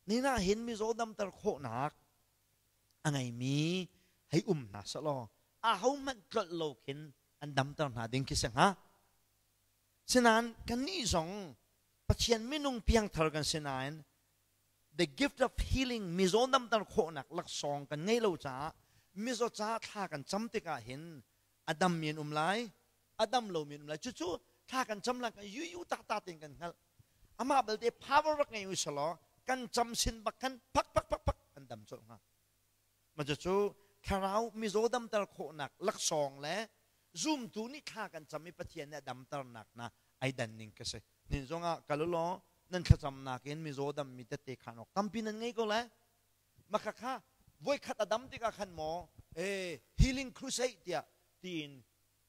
Nina hin mizaw damter khawhnak a ngeimi hei um hna selaw ahohmanh tlolh lo khin an damter hna ding khi si hnga. Sinain kannih zong Pathian minung piangthar kan si nain the gift of healing mizaw damter khawhnak laksawng kan ngei lo caah mizaw caah thla kan cam tikah hin a dam mi an um lai, a dam lomi an um lai. Cucu thla kan cam lai kan yu yu tak ta tein kan hngalh. Amah belte power rak ngei u selaw kan cam sin bak khan pak pak pak pak an dam colh hnga. Ma cucu thlarau mizaw damter khawhnak laksawng le zumtu nih thla kan cam i Pathian nih a damternak hna ai dan ning ka si. Nin zongah kal ulaw nan thlacamnak in mizaw dammi tette khan awk tampi nan ngei ko lai. Maka kha voikhat a dam tikah khan maw healing crusade tiah tiin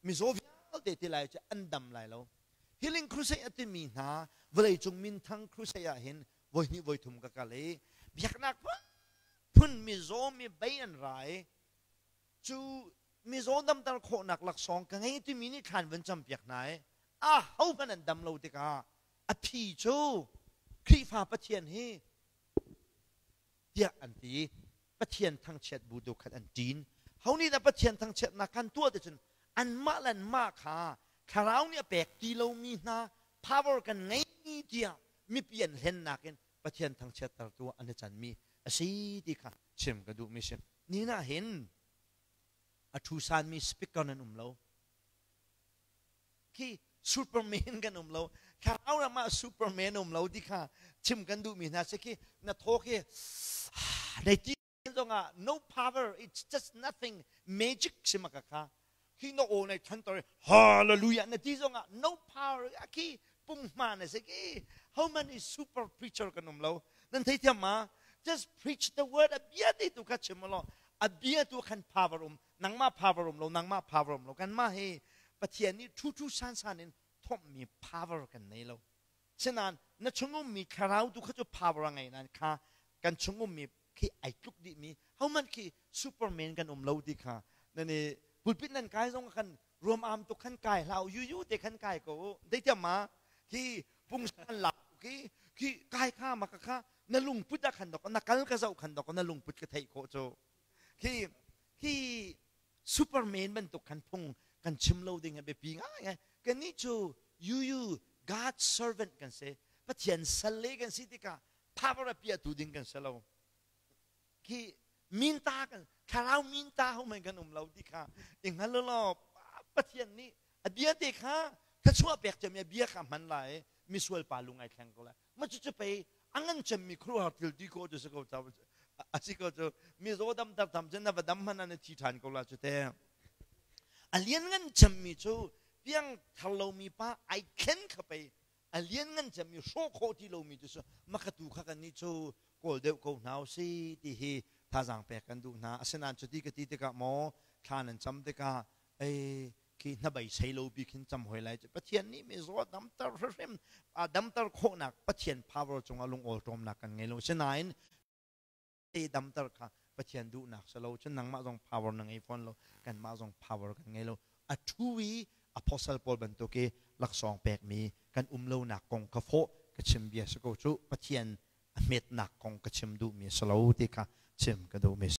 mizaw vialte ti lai cu an dam lai lo. Healing crusade a timi hna vawleicung minthang crusade ah hin voihnih voithum ka kal i biaknak phun mizaw mi bei an ra i cu mizaw damter khawhnak laksawng ka ngei timi nih thlan van campiak hna i a ho hmanh an dam lo tikah a phi cu Khrihfa Pathian hi tiah an ti. Pathian thangchiat bu tu khan an ṭin. Ho nih dah Pathian thangchiatnak khan tuah ti cun anmah le anmah kha thlarau nih a pek ti lomi hna power kan ngei tiah mipi an hlennak in Pathian thangchiattertu ah an i canmi a si ti kha chim ka duhmi si. Ni ah hin a ṭhusanmi speaker nan um lo. Khi Superman kan um lo. Thlarau ram ah Superman um lo ti kha chim kan duhmi hna si khi na thaw khi dei ti zongah no power, it's just nothing, magic si maka kha khi na aw nei than tor hallelujah na ti zongah no power khi punghman a si ki. How many super preacher kan um lo, nan thei thiam ma? Just preach the word, a bia te tu kha chim lo, a bia tu khan power um, nangmah power um lo, nangmah power um lo. Kan mah hi Pathian nih thu thu san san in thommi power kan nei lo. Sinan na chungum mi thlarau tu kha cu power a ngei nan kha kan chungum mi khi ai tluk dih mi ho man khi superman kan um lo ti kha nan i pulpit nan kai zong khan ruam am tuk khan kai hlau yu yu te khan kai ko dei tiam ma khi pungsan la khi khi kai kha ma ka kha na lungput a khan dok na kal ka zau khan dok na lungput ka theih khawh cu khi khi superman bantuk khan phung kan chim lo ding a biapi ngai ngai. Kan nih cu yu yu God servant kan si, Pathian salle kan si tikah power a piahtu ding kan si lo. Khi minta kan thlarau minta ho men kan um lo ti kha i hngal law Pathian nih a bia te kha thluachuah pek cem a bia kha hman lai, misual pa lung ai thleng ko lai. Ma cu cu pei a ngan cemmi khuaruahhar thil ti ko cu si ko ca a si ko cu. Mizaw dam tar tam cun na va dam hmanh an thi ṭhan ko la cu te. A lian ngan cemmi cu piang thar lomi pa ai thlen kha pei a lian ngan cemmi hrawh khawh ti lomi cu makatu kha kan nih cu kawl deuh ko hna si ti hi thazaang pek kan duh hna. Asinain cuti ka ti tikah maw thla nan cam tikah ei khi hnabei sei lo bi khin cam hoi lai. Pathian nih mizaw damter hrimhrim a damter khawhnak Pathian power cungah lungawl ṭawmnak kan ngei lo. Sinain te damter kha Pathian duhnak si lo cun nangmah zong power na ngei fawn lo, kanmah zong power kan ngei lo. A thu i apostle Paul bantuk i laksawng pekmi kan um lonak kong kha fawh ka chim bia si ko cu. Pathian a hmetnak kong ka chim duhmi si lo ti kha chim ka duhmi.